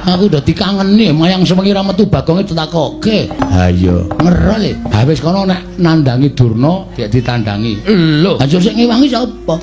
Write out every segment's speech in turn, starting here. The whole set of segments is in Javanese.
Aku udah dikangeni mayang sewengi ra metu Bagonge ditakoke. Ha iya. Ngerol e. Ha wis kono nek nandangi Durna gek ditandangi. Lho, aja sing ngewangi sapa?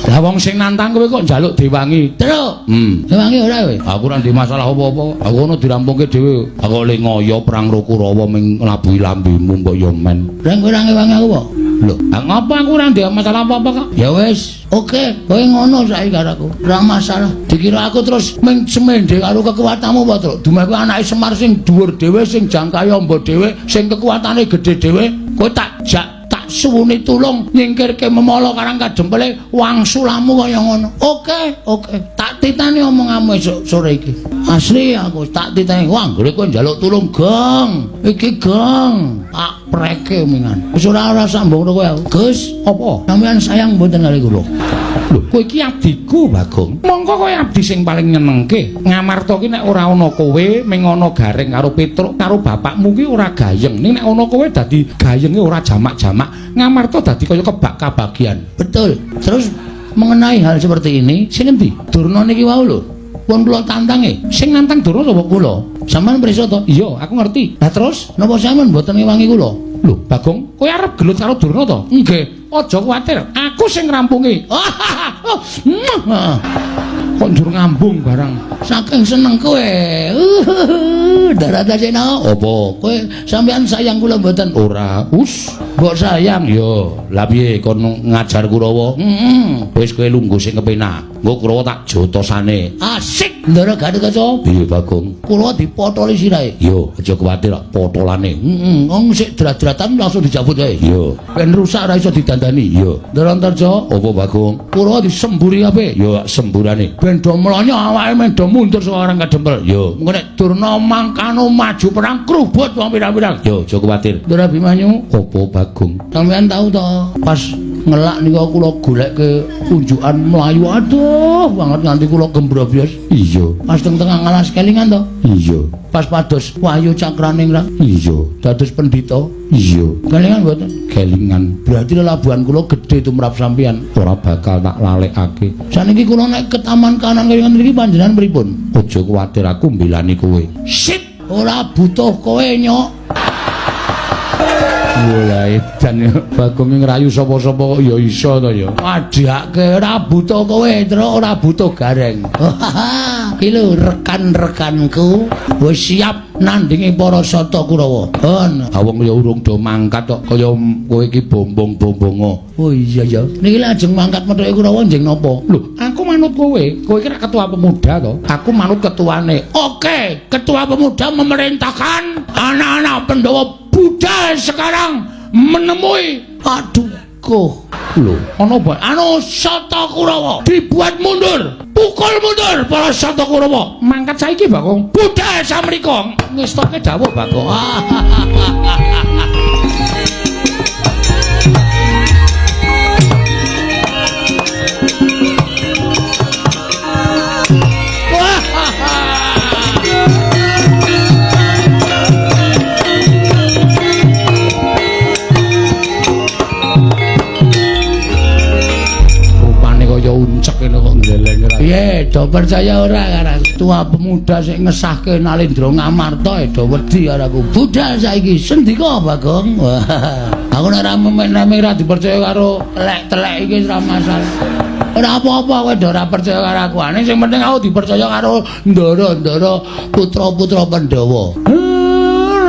Lah wong sing nantang kowe kok njaluk diwangi. Truk. Ngewangi ora kowe? Aku ora ndek masalah apa-apa. Aku ono dirampungke dhewe. Aku le ngoyo perang karo Kurawa ming nglabuhi lambemu mbok yo men. Lah kowe ora ngewangi aku apa? Lho, ngapa aku ora ndek masalah apa-apa kok? Ya wis, oke, kowe ngono saiki karo aku. Ora masalah. Dikira aku terus ming semende karo kekuatanmu apa, Truk? Dumeh kowe anake Semar sing dhuwur dhewe, sing jangkahe amba dhewe, sing kekuatane gedhe dhewe, kowe tak jak tak suwuni tulung nyingkirke memala karang kadempele wangsulamu kaya ngono. Oke, oke. Tak titani omonganmu esuk sore iki. Asli aku tak titani. Wah, anggere kowe njaluk tulung, Gong. Iki Gong. Tak preke mingan. Wis ora sambung kowe aku. Gus, apa? Sampeyan sayang mboten kali kula. Lho, kowe iki abdiku, Bagong. Mongko kowe abdi sing paling nyenengke. Ngamarta ki nek ora ana kowe, ming ana Gareng karo Petruk karo bapakmu ki ora gayeng. Ning nek ana kowe dadi gayenge ora jamak-jamak. Ngamarta dadi kaya kebak kabagian. Betul. Terus mengenai hal seperti ini, sing endi? Durna niki wau lho. Pun kula tantange. Sing nantang Durna sapa? Kula. Sampeyan pirsa to? Iya, aku ngerti. Lah terus napa sampeyan mboten ngewangi kula? Lho, Bagong, kowe arep gelut karo Durna to? Nggih. Aja kuwatir, aku sing ngrampungi. Kok njur ngambung barang. Saking seneng kowe. Darata Sena. Apa? Kowe sampeyan sayang kula mboten? Ora. Us, mbok sayang ya. Lah piye kon ngajar Kurawa? Heeh. Wis kowe lungguh sing kepenak. Engko Kurawa tak jotosane. Asik. Ndara Gatotkaca. Piye, Bagong? Kurawa dipotoli sirahe. Yo, aja kuwatir potolane. Heeh, wong sik drat-dratan langsung dijabut wae. Yo. Ben rusak ora iso didandani. Yo. Ndara Antarja, apa Bagong? Kurawa disemburi kabeh. Yo, semburane. Ben do mlonyo awake men do mundur saka orang kadempel. Yo. Engko nek Durna mangkano maju perang krubut wong pirang-pirang. Yo, aja kuwatir. Ndara Abimanyu, apa Bagong? Sampeyan tau to pas ngelak niku kula goleke unjukan mlayu aduh banget nganti kula gembrobyos. Iya. Pas teng tengah ngalas kelingan to? Iya. Pas pados Wahyu Cakraningrat. Iya. Dados pendhita. Iya. Kelingan mboten? Kelingan. Berarti lelabuhan kula gedhe tumrap sampeyan. Ora bakal tak lalekake. Saniki kula nek ke taman kanan kelingan mriki panjenengan pripun? Aja kuwatir aku mbelani kowe. Sip, ora butuh kowe nyok. Walah edan Bagong ngrayu sapa-sapa kok ya iso to ya. Adhake ora butuh kowe, Truk, ora butuh Gareng. Iki lho rekan-rekanku wis siap nandingi para Sata Kurawa. Hon, ha wong ya urung do mangkat kok kaya kowe iki bombong-bombongo. Oh iya ya. Niki lajeng mangkat methuke Kurawa njeng napa? Lho, aku manut kowe. Kowe iki rak ketua pemuda to? Aku manut ketuane. Oke, ketua pemuda memerintahkan anak-anak Pandhawa budal sekarang menemui. Aduh, koh. Lho, ana apa? Anu Sata Kurawa dibuat mundur. Pukul mundur para Sata Kurawa. Mangkat saiki, Bagong. Budal samrika. Ngestoke dawuh, Bagong. Piye, do percaya ora karo ketua pemuda sing ngesahke Nalendra Ngamarta do wedi karo aku. Budal saiki sendika, Bagong. Aku nek ora memen-memen ora dipercaya karo telek-telek iki ora masalah. Ora apa-apa kowe do ora percaya karo aku. Ane sing penting aku dipercaya karo ndara-ndara putra-putra Pandhawa.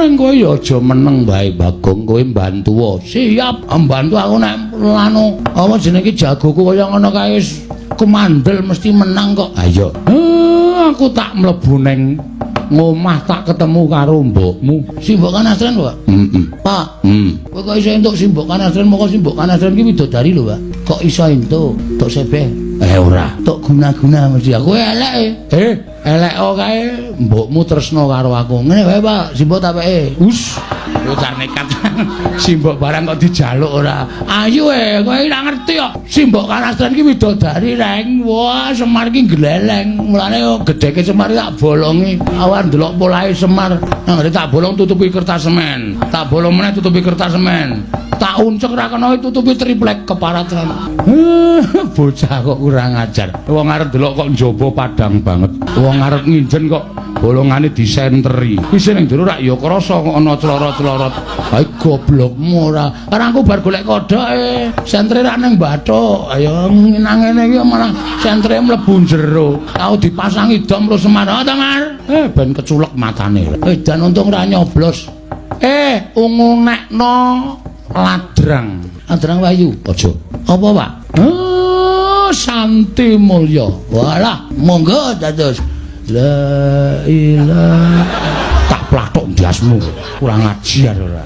Ning kowe ya aja meneng wae, Bagong, kowe mbantu. Siap, mbantu aku nek anu apa jenenge jagoku kaya ngono kae wis kemandel mesti menang kok. Ayo. Aku tak mlebu ning ngomah tak ketemu karo mbokmu. Simbok Kanastren, Pak? Heeh. Pak. Kowe kok iso entuk Simbok Kanastren? Moko Simbok Kanastren ki widodari lho, Pak. Kok iso entuk? Tok sebeh. Ora. Tok guna-guna mesti. Aku elek. Elek kae mbokmu tresno karo aku. Ngene wae, Pak, Simbok tak peke. Us, bocah nekat. Simbok barang kok dijaluk ora. Ayo kowe ora ngerti kok. Simbok Kanastren ki widodari, Reng. Wah, Semar ki gleleng. Mulane gedheke Semar tak bolongi. Awan ndelok polahe Semar. Nang tak bolong tutupi kertas semen. Tak bolong meneh tutupi kertas semen. Tak uncek ra kena tutupi triplek keparat. Bocah kok kurang ajar. Wong arep ndelok kok njaba padang banget. Wong arep nginjen kok Bolongane disenteri. Isih ning jero rak ya krasa kok ana clorot-clorot. Ae goblokmu ora. Karangku bar golek kodhoke. Sentere rak ning bathuk. Ayo nang ngene iki malah sentere mlebu jero. Tau dipasangi dom terus Semar. Oh, ta, Mar? Ben keculek matane. Dan untung ora nyoblos. Ungu nekno ladrang. Ladrang Wayu. Aja. Apa, Pak? Santi Mulya. Walah, monggo dados. La ilaha. Tak plathok ndasmu. Kurang ajar ora.